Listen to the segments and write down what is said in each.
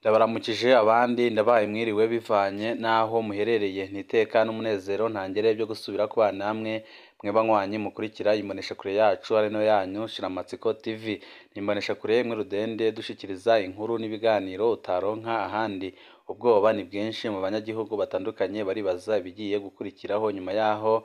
Ndabaramukije abandi ndabahaye mwiriwe bivanye n'aho muherereye, n'iteka n'umunezero ntangere byo gusubira kubana namwe mwe banywanyi mukurikira imboneshakure yacu ari nayo yanyu Shiramatsiko TV. Ni imboneshakure imwe rudende dushikiriza inkuru n'ibiganiro utaronka ahandi. Ubwoba ni bwinshi mu banyagihugu batandukanye baribaza ibigiye gukurikiraho nyuma yaho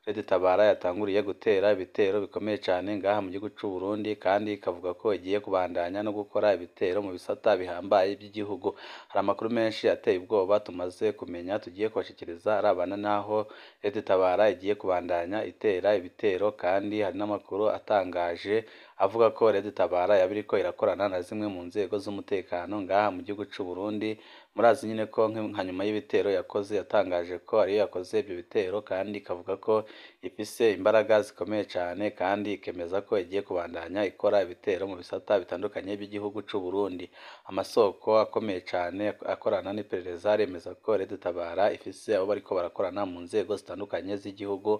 Red Tabara yatanguriye gutera ibitero bikomeye cane ngaha mu gihugu c'u Burundi, kandi ikavuga ko igiye kubandanya no gukora ibitero mu bisata bihambaye vy'igihugu. Hari amakuru menshi ateye ubwoba tumaze kumenya tugiye kubashikiriza arabana n'aho Red Tabara igiye kubandanya itera ibitero, kandi hari n'amakuru atangaje avuga ko Red Tabara yaba iriko irakorana na zimwe mu nzego z'umutekano ngaha mu gihugu c'u Burundi. Murazi nyene ko nka nyuma y'ibitero yakoze yatangaje ko ariyo yakoze ivyo bitero, kandi ikavuga ko ifise imbaraga zikomeye cane, kandi ikemeza ko igiye kubandanya ikora ibitero mu bisata bitandukanye vy'igihugu c'u Burundi. Amasoko akomeye cane akorana n'iperereza aremeza ko Red Tabara ifise abo bariko barakorana mu nzego zitandukanye z'igihugu,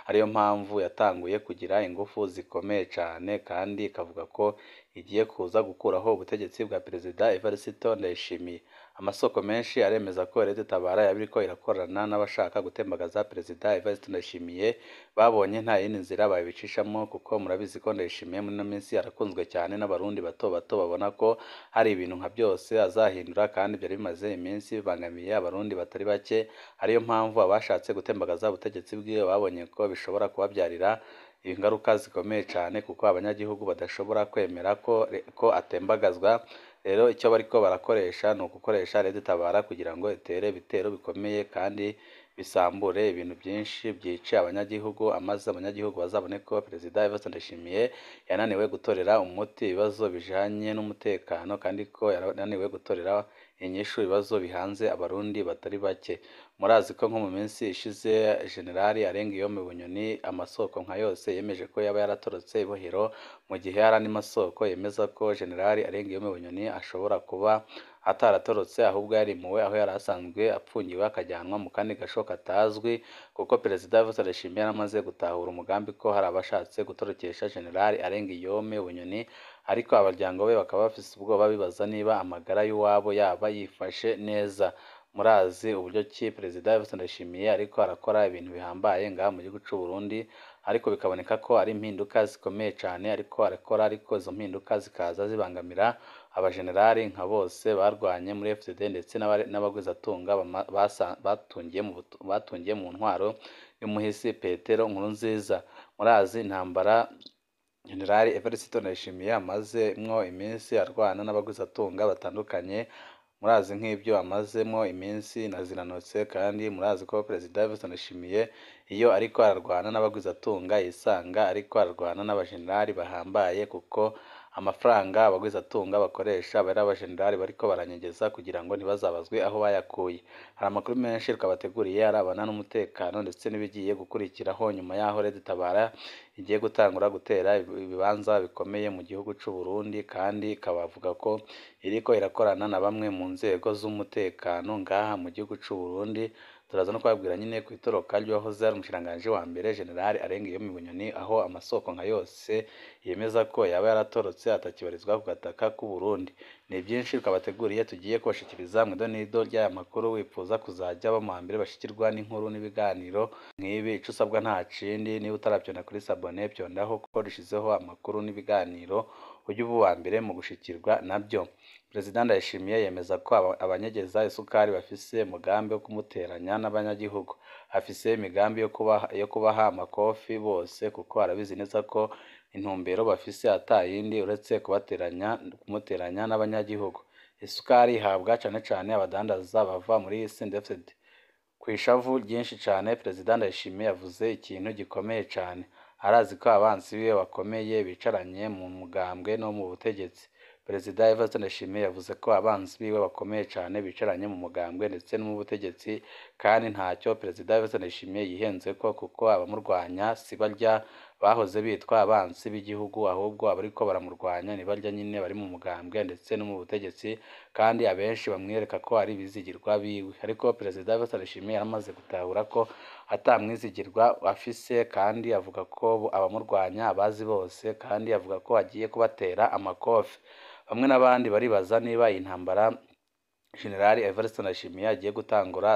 ariyo mpamvu yatanguye kugira ingufu zikomeye cane, kandi ikavuga ko igiye kuza gukuraho ubutegetsi bwa Perezida Evariste Ndayishimiye. Amasoko menshi aremeza ko Red Tabara yaba iriko irakorana n'abashaka gutembagaza Perezida Evariste Ndayishimiye, babonye nta yindi nzira babicishamo, kuko murabizi ko Ndayishimiye muri ino minsi arakunzwe cyane n'abarundi bato bato babona ko hari ibintu nka byose azahindura, kandi byari bimaze iminsi bibangamiye abarundi batari bake, ariyo mpamvu abashatse gutembagaza ubutegetsi bwiwe babonye ko bishobora kubabyarira ingaruka zikomeye cane, kuko abanyagihugu badashobora kwemera ko atembagazwa. Rero icyo bariko barakoresha ni ugukoresha Red Tabara kugira ngo itere ibitero bikomeye kandi bisambure ibintu byinshi byice abanyagihugu, amaze abanyagihugu bazabone ko Perezida Evariste Ndayishimiye yananiwe gutorera umuti ibibazo bijanye n'umutekano, kandi ko yananiwe gutorera inyishu ibibazo bihanze abarundi batari bake. Murazi ko nko mu minsi ishize Generali Arengiyome Bunyoni amasoko nka yose yemeje ko yaba yaratorotse ibohero, mu gihe hari andi masoko yemeza ko Generali Arengiyome Bunyoni ashobora kuba ataratorotse ahubwo yarimuwe aho yari asanzwe apfungiwe akajyanwa mu kandi gasho katazwi, kuko Perezida Evariste Ndayishimiye yaramaze gutahura umugambi ko hari abashatse gutorokesha Generali Arengiyome Bunyoni, ariko abaryango be bakaba bafise ubwoba bibaza niba amagara y'uwabo yaba yifashe neza. Murazi uburyo ki Perezida Evariste Ndayishimiye ariko arakora ibintu bihambaye ngaha mu gihugu c'u Burundi, ariko bikaboneka ko ari impinduka zikomeye cane ariko arakora, ariko izo mpinduka zikaza zibangamira abajenerali nka bose barwanye muri FDD ndetse n'abagwizatunga batungiye mu ntwaro y'umuhisi Petero Nkurunziza. Murazi intambara Generali Evariste Ndayishimiye amazemwo iminsi arwana n'abagwizatunga batandukanye, murazi nk'ibyo amazemwo iminsi na ziranotse, kandi murazi ko Perezida Evariste Ndayishimiye iyo ariko ararwana n'abagwizatunga yisanga ariko ararwana n'abajenerali bahambaye, kuko amafaranga abagwizatunga bakoresha aba ari abajenerali bariko baranyegeza kugira ngo ntibazabazwe aho bayakuye. Hari amakuru menshi twabateguriye arabana n'umutekano ndetse n'ibigiye gukurikiraho nyuma y'aho Red Tabara igiye gutangura gutera ibibanza bikomeye mu gihugu c'u Burundi, kandi ikabavuga ko iriko irakorana na bamwe mu nzego z'umutekano ngaha mu gihugu c'u Burundi. Turaza no kubabwira nyine ku itoroka ry'uwahoze ari umushikiranganji wa mbere Generali Arengiyome Bunyoni, aho amasoko nka yose yemeza ko yaba yaratorotse atakibarizwa ku gataka k'u Burundi. Ni byinshi twabateguriye tugiye kubashikiriza mw'idonido ry'aya makuru. Wipfuza kuzajya aba mu mbere bashikirwa n'inkuru n'ibiganiro nk'ibi, ico usabwa nta kindi, niba utaravyonda kuri sabone vyondaho, kuko dushizeho amakuru n'ibiganiro ujye uba uwa mbere mu gushikirwa nabyo. Perezida Ndayishimiye yemeza ko abanyegeza isukari bafise umugambi wo kumuteranya n'abanyagihugu. Afise imigambi yo kubaha amakofi bose, kuko arabizi neza ko intumbero bafise ata yindi uretse kumuteranya n'abanyagihugu. Isukari ihabwa cane cane abadandaza bava muri CNDD-FDD. Kw'ishavu ryinshi cane, Perezida Ndayishimiye yavuze ikintu gikomeye cane. Arazi ko abansi biwe bakomeye bicaranye mu mugambwe no mu butegetsi. Perezida Evariste Ndayishimiye yavuze ko abansi biwe bakomeye cane bicaranye mu mugambwe ndetse no mu butegetsi, kandi ntacyo Perezida Evariste Ndayishimiye yihenzeko, kuko abamurwanya si barya bahoze bitwa abansi b'igihugu, ahubwo abariko baramurwanya ni barya nyine bari mu mugambwe ndetse no mu butegetsi, kandi abenshi bamwereka ko ari ibizigirwa biwe. Ariko Perezida Evariste Ndayishimiye yaramaze gutahura ko ata mwizigirwa afise, kandi avuga ko abamurwanya abazi bose, kandi avuga ko agiye kubatera amakofe. Bamwe n'abandi baribaza niba iyi ntambara General Evariste Ndayishimiye agiye gutangura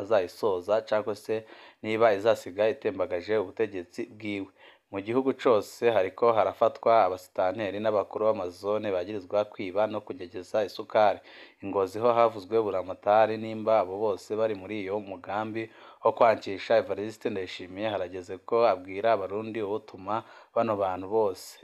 azayisoza cyangwa se niba izasiga itembagaje ubutegetsi bwiwe. Mu gihugu cose hariko harafatwa abasitanteri n'abakuru b'amazone bagirizwa kwiba no kunyegeza isukari. I Ngozi ho havuzwe buramatari. Nimba abo bose bari muri iyo mugambi wo kwankisha Evariste Ndayishimiye, harageze ko abwira abarundi uwutuma bano bantu bose.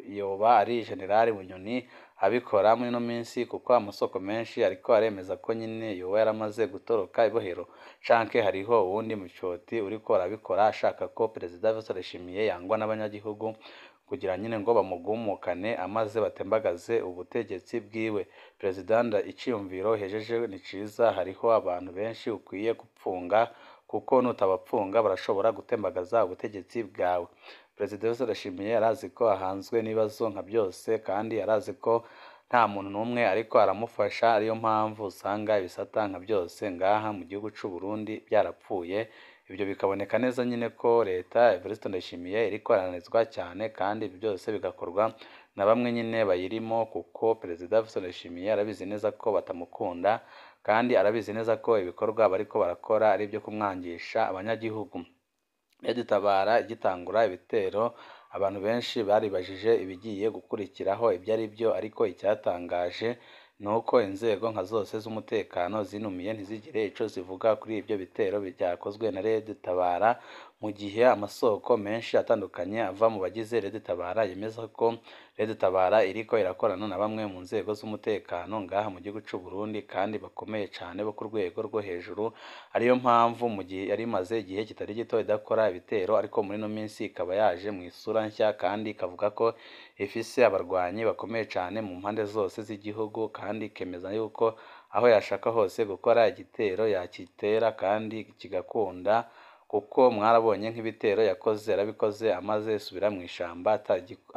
Yoba ari General Bunyoni abikora muri ino minsi, kuko amasoko menshi ariko aremeza ko nyine yoba yaramaze gutoroka ibohero, canke hariho uwundi mucoti uriko arabikora ashaka ko Perezida Evariste Ndayishimiye yangwa n'abanyagihugu kugira nyine ngo bamugumukane amaze batembagaze ubutegetsi bwiwe. Perezida iciyumviro uhejeje ni ciza, hariho abantu benshi ukwiye gupfunga kuko nutabapfunga barashobora gutembagaza ubutegetsi bwawe. Perezida Evariste Ndayishimiye arazi ko ahanzwe n'ibibazo nka byose, kandi arazi ko nta muntu n'umwe ariko aramufasha, ariyo mpamvu usanga ibisata nka byose ngaha mu gihugu c'u Burundi byarapfuye. Ibyo bikaboneka neza nyine ko leta Evariste Ndayishimiye iriko irananizwa cyane, kandi ibyo byose bigakorwa na bamwe nyine bayirimo, kuko Perezida Evariste Ndayishimiye arabizi neza ko batamukunda, kandi arabizi neza ko ibikorwa bariko barakora ari ibyo kumwangisha abanyagihugu. Tabara igitangura ibitero, abantu benshi baribajije ibigiye gukurikiraho ibyo ari byo, ariko icyatangaje ni uko inzego nka zose z'umutekano zinumiye ntizigire ico zivuga kuri ibyo bitero byakozwe na Tabara, mu gihe amasoko menshi atandukanye ava mu bagize Tabara yemeza ko Tabara iriko irakorana na bamwe mu nzego z'umutekano ngaha mu gihugu c'u Burundi, kandi bakomeye cane bo ku rwego rwo hejuru, ariyo mpamvu mu gihe yari imaze igihe kitari gito idakora ibitero, ariko muri ino minsi ikaba yaje mu isura nshya, kandi ikavuga ko ifise abarwanyi bakomeye cane mu mpande zose z'igihugu, kandi ikemeza yuko aho yashaka hose gukora igitero yakitera kandi kigakunda, kuko mwarabonye nk'ibitero yakoze yarabikoze amaze isubira mu ishamba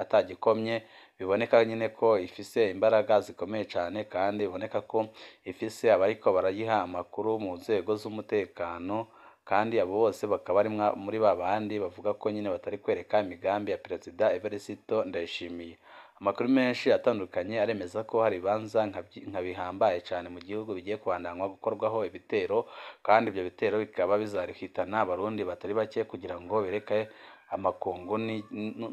atagikomye. Biboneka nyine ko ifise imbaraga zikomeye cane, kandi biboneka ko ifise abariko barayiha amakuru mu nzego z'umutekano, kandi abo bose bakaba ari muri ba bandi bavuga ko nyine batari kwereka imigambi ya Perezida Evariste Ndayishimiye. Amakuru menshi atandukanye aremeza ko hari ibibanza nka bihambaye cane mu gihugu bigiye kubandanywa gukorwaho ibitero, kandi ibyo bitero bikaba bizahitana abarundi batari bake, kugira ngo bereke amakungu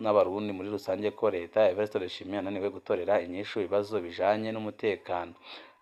n'abarundi muri rusange ko leta ya Evariste Ndayishimiye yananiwe gutorera inyishu ibibazo bijanye n'umutekano.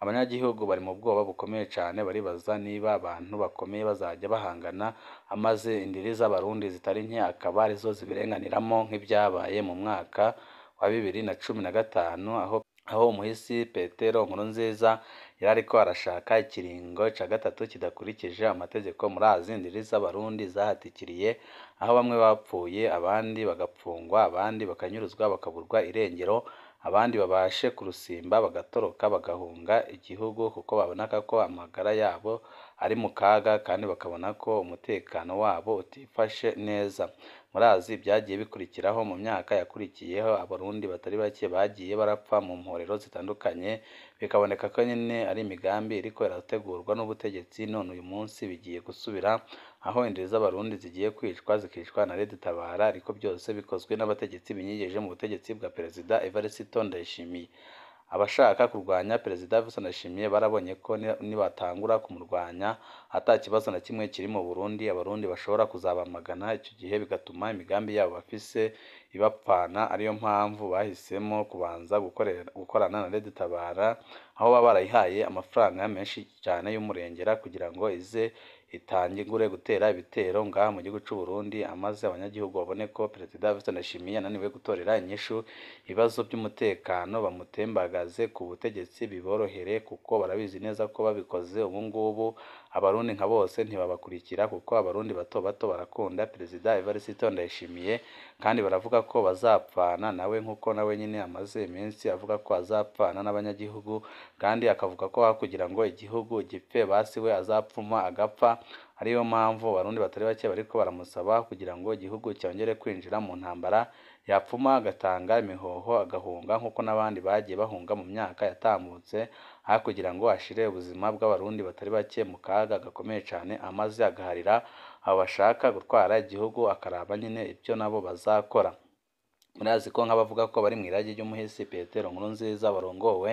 Abanyagihugu bari mu bwoba bukomeye cane, baribaza niba abantu bakomeye bazajya bahangana amaze indiri z'abarundi zitari nke akaba arizo zibirenganiramo, nk'ibyabaye mu mwaka wa 2015 aho umuhisi Petero Nkurunziza yari ariko arashaka ikiringo ca gatatu kidakurikije amategeko. Murazi indiri z'abarundi zahatikiriye, aho bamwe bapfuye, abandi bagapfungwa, abandi bakanyuruzwa bakaburwa irengero, abandi babashe kurusimba bagatoroka bagahunga igihugu, kuko babonaka ko amagara yabo ari mu kaga, kandi bakabona ko umutekano wabo utifashe neza. Murazi ibyagiye bikurikiraho mu myaka yakurikiyeho, abarundi batari bake bagiye barapfa mu mporero zitandukanye, bikaboneka ko nyine ari imigambi iriko irategurwa n'ubutegetsi. None uyu munsi bigiye gusubira aho indiri z'abarundi zigiye kwicwa, zikicwa na Tabara, ariko byose bikozwe n'abategetsi binyegeje mu butegetsi bwa Perezida Evariste Ndayishimiye. Abashaka kurwanya Perezida Evariste Ndayishimiye barabonye ko nibatangura kumurwanya ata kibazo na kimwe kiri mu Burundi, abarundi bashobora kuzabamagana, icyo gihe bigatuma imigambi yabo bafise ibapfana, ariyo mpamvu bahisemo kubanza gukorana na Tabara, aho baba barayihaye amafaranga menshi cyane y'umurengera kugira ngo ize itangure gutera ibitero ngaha mu gihugu c'u Burundi, amaze abanyagihugu babone ko Perezida Evariste Ndayishimiye yananiwe gutorera inyishu ibibazo by'umutekano, bamutembagaze ku butegetsi biborohere, kuko barabizi neza ko babikoze ubu ngubu abarundi nka bose ntibabakurikira, kuko abarundi bato bato barakunda Perezida Evariste Ndayishimiye, kandi baravuga ko bazapfana nawe, nk'uko nawe nyine amaze iminsi avuga ko azapfana n'abanyagihugu, kandi akavuga ko aho kugira ngo igihugu gipfe basi we azapfuma agapfa. Ariyo mpamvu abarundi batari bake bariko baramusaba kugira ngo igihugu cyongere kwinjira mu ntambara, yapfuma agatanga imihoho agahunga, nk'uko n'abandi bagiye bahunga mu myaka yatambutse, aho kugira ngo ashire ubuzima bw'abarundi batari bake mu kaga gakomeye cane, amaze agaharira abo bashaka gutwara igihugu, akaraba nyine ibyo nabo bazakora. Murazi ko nk'abavuga ko bari mw'iragi ry'umuhisi Petero Nkurunziza barongowe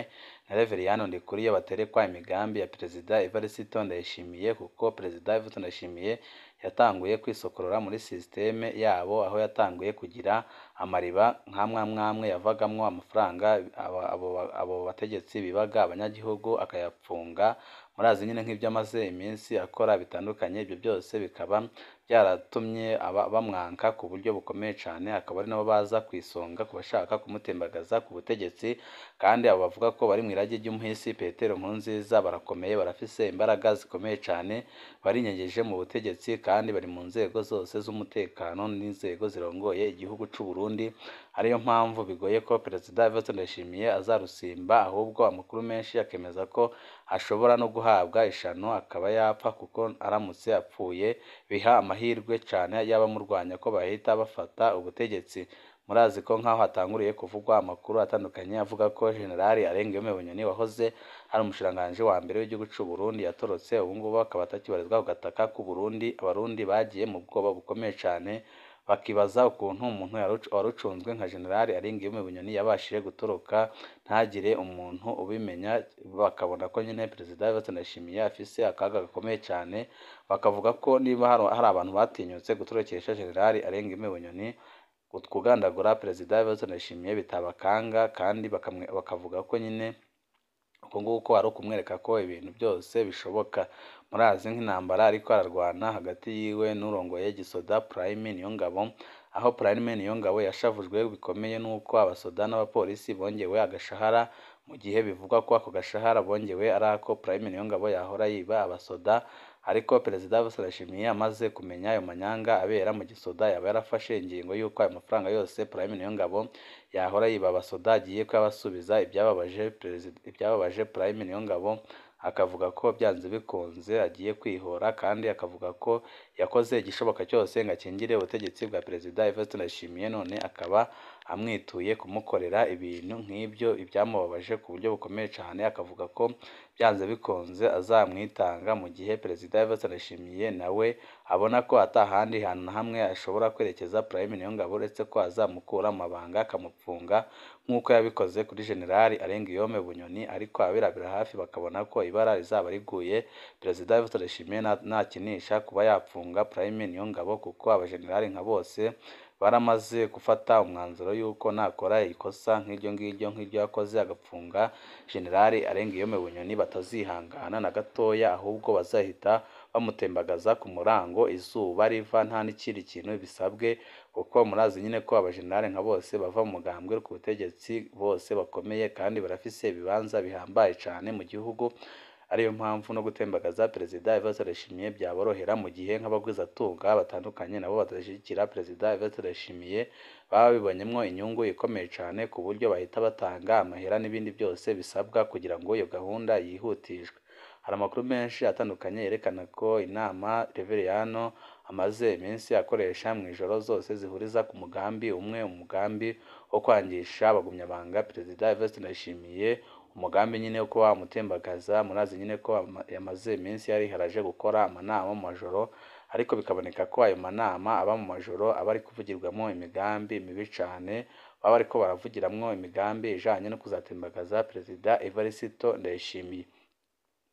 na Reveriyano Ndikuriyo baterekwa imigambi ya Perezida Evariste Ndayishimiye, kuko Perezida Evariste Ndayishimiye yatanguye kwisokorora muri sisiteme yabo, aho yatanguye kugira amariba nk'amwamwamwe yavagamwo amafaranga abo bategetsi bibaga abanyagihugu akayapfunga. Murazi nyine nk'ibyo amaze iminsi akora bitandukanye, ibyo byose bikaba byaratumye bamwanka ku buryo bukomeye cyane, akaba ari nabo baza ku isonga ku bashaka kumutembagaza ku butegetsi. Kandi abo bavuga ko bari mu iragi ry'umuhisi Petero Nkurunziza barakomeye, barafise imbaraga zikomeye cyane, barinyegeje mu butegetsi kandi bari mu nzego zose z'umutekano n'inzego zirongoye igihugu c'u Burundi. Ariyo mpamvu bigoye ko Perezida Evariste Ndayishimiye azarusimba, ahubwo amakuru menshi akemeza ko ashobora no guhabwa ishano akaba yapfa, kuko aramutse apfuye biha amahirwe cyane y'abamurwanya ko bahita bafata ubutegetsi. Murazi ko nk'aho hatanguriye kuvugwa amakuru atandukanye avuga ko Generali Alain-Guillaume Bunyoni wahoze ari umushikiranganji wa mbere w'igihugu c'u Burundi yatorotse, ubu ngubu akaba atakibarizwa ku gataka k'u Burundi. Abarundi bagiye mu bwoba bukomeye cyane, bakibaza ukuntu umuntu warucunzwe nka Generali Alain-Guillaume Bunyoni yabashije gutoroka ntagire umuntu ubimenya, bakabona ko nyine Perezida Evariste Ndayishimiye afise akaga gakomeye cyane, bakavuga ko niba hari abantu batinyutse gutorokesha Generali Alain-Guillaume Bunyoni kugandagura Perezida Evariste Ndayishimiye bitabakanga, kandi bakavuga ko nyine uko nguko ari ukumwereka ko ibintu byose bishoboka. Murazi nk'intambara ariko ararwana hagati yiwe n'urongoye Gisoda Prime Niyongabo, aho Prime Niyongabo yashavujwe bikomeye n'uko abasoda n'abapolisi bongewe agashahara, mu gihe bivugwa ko ako gashahara bongewe ari ako Prime Niyongabo yahora yiba abasoda. Ariko Perezida Evariste Ndayishimiye amaze kumenya ayo manyanga abera mu gisoda, yaba yarafashe ingingo y'uko ayo mafaranga yose Prime Niyongabo yahora yiba abasoda agiye kuyabasubiza. Ibyababaje Prime Niyongabo, akavuga ko byanze bikunze agiye kwihora, kandi akavuga ko yakoze igishoboka cyose ngo akingire ubutegetsi bwa Perezida Evariste Ndayishimiye, none akaba amwituye kumukorera ibintu nk'ibyo, ibyamubabaje ku buryo bukomeye cyane, akavuga ko byanze bikunze azamwitanga mu gihe Perezida Evariste Ndayishimiye nawe abona ko atahandi hantu na hamwe ashobora kwerekeza Prime Niyongabo, uretse ko azamukura mu mabanga akamupfunga nk'uko yabikoze kuri Generali Alain-Guillaume Bunyoni. Ariko abirabira hafi bakabona ko ibara rizaba riguye Perezida Evariste Ndayishimiye nakinisha kuba yapfunga Prime Niyongabo, kuko abajenerali nka bose baramaze gufata umwanzuro y'uko nakora ikosa nk'iryo ngiryo nk'iryo yakoze agapfunga Generali Alain-Guillaume Bunyoni batazihangana na gatoya, ahubwo bazahita bamutembagaza ku murango izuba riva nta n'ikindi kintu bisabwe, kuko murazi nyine ko abajenerali nka bose bava mu mugambwe ku butegetsi bose bakomeye kandi barafise ibibanza bihambaye cyane mu gihugu. Ariyo mpamvu no gutembagaza Perezida Evariste Ndayishimiye byaborohera, mu gihe nk'abagwizatunga batandukanye nabo badashyigikira Perezida Evariste Ndayishimiye baba babibonyemwo inyungu ikomeye cyane, ku buryo bahita batanga amahera n'ibindi byose bisabwa kugira ngo iyo gahunda yihutishwe. Hari amakuru menshi atandukanye yerekana ko inama Reveriyano amaze iminsi akoresha mu ijoro zose zihuriza ku mugambi umwe, umugambi wo kwangisha abagumyabanga Perezida Evariste Ndayishimiye, umugambi nyine wo kuba wamutembagaza. Murazi nyine ko yamaze iminsi yariharaje gukora amanama mu majoro, ariko bikaboneka ko ayo manama aba mu majoro aba ari kuvugirwamo imigambi mibi cyane, baba bariko baravugiramwo imigambi ijanye no kuzatembagaza Perezida Evariste Ndayishimiye.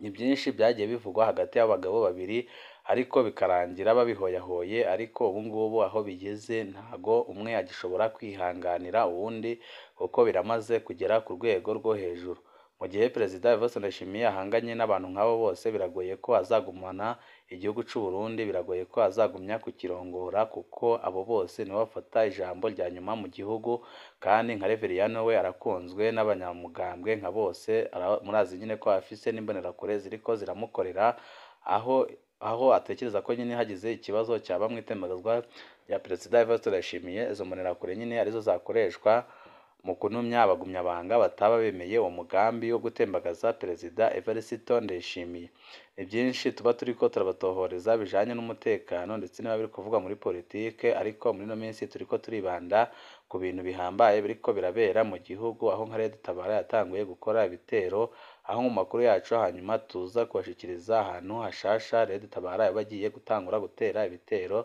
Ni byinshi byagiye bivugwa hagati y'abagabo babiri, ariko bikarangira babihoyahoye, ariko ubu ngubu aho bigeze ntago umwe agishobora kwihanganira uwundi, kuko biramaze kugera ku rwego rwo hejuru. Mu gihe Perezida Evariste Ndayishimiye ahanganye n'abantu nk'abo bose, biragoye ko azagumana igihugu c'u Burundi, biragoye ko azagumya kukirongora, kuko abo bose nibo bafata ijambo rya nyuma mu gihugu. Kandi nka Reveriyano we arakunzwe n'abanyamugambwe nka bose, murazi nyine ko afise n'imbonerakure ziriko ziramukorera, aho atekereza ko nyine hagize ikibazo cyaba mu itembagazwa rya Perezida Evariste Ndayishimiye, izo mbonerakure nyine arizo zakoreshwa mu kunumya abagumyabanga bataba bemeye uwo mugambi wo gutembagaza Perezida Evariste Ndayishimiye. Ni byinshi tuba turiko turabatohoreza bijanye n'umutekano ndetse niba biri kuvugwa muri politike, ariko muri ino minsi turiko turibanda ku bintu bihambaye biriko birabera mu gihugu, aho nka Red Tabara yatanguye gukora ibitero Aho mu makuru yacu hanyuma tuza kubashikiriza ahantu hashasha Red Tabara bagiye gutangura gutera ibitero,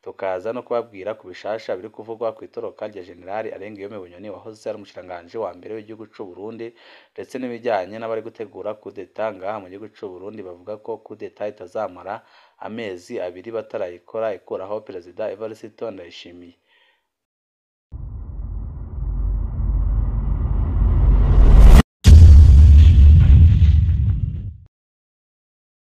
tukaza no kubabwira ku bishasha biri kuvugwa ku itoroka rya General Alengiyome Bunyoni wahoze ari umushikiranganji wa mbere w'igihugu c'u Burundi, ndetse n'ibijyanye n'abari gutegura kudeta ngaha mu gihugu c'u Burundi bavuga ko kudeta itazamara amezi abiri batarayikora ikuraho Perezida Evariste Ndayishimiye.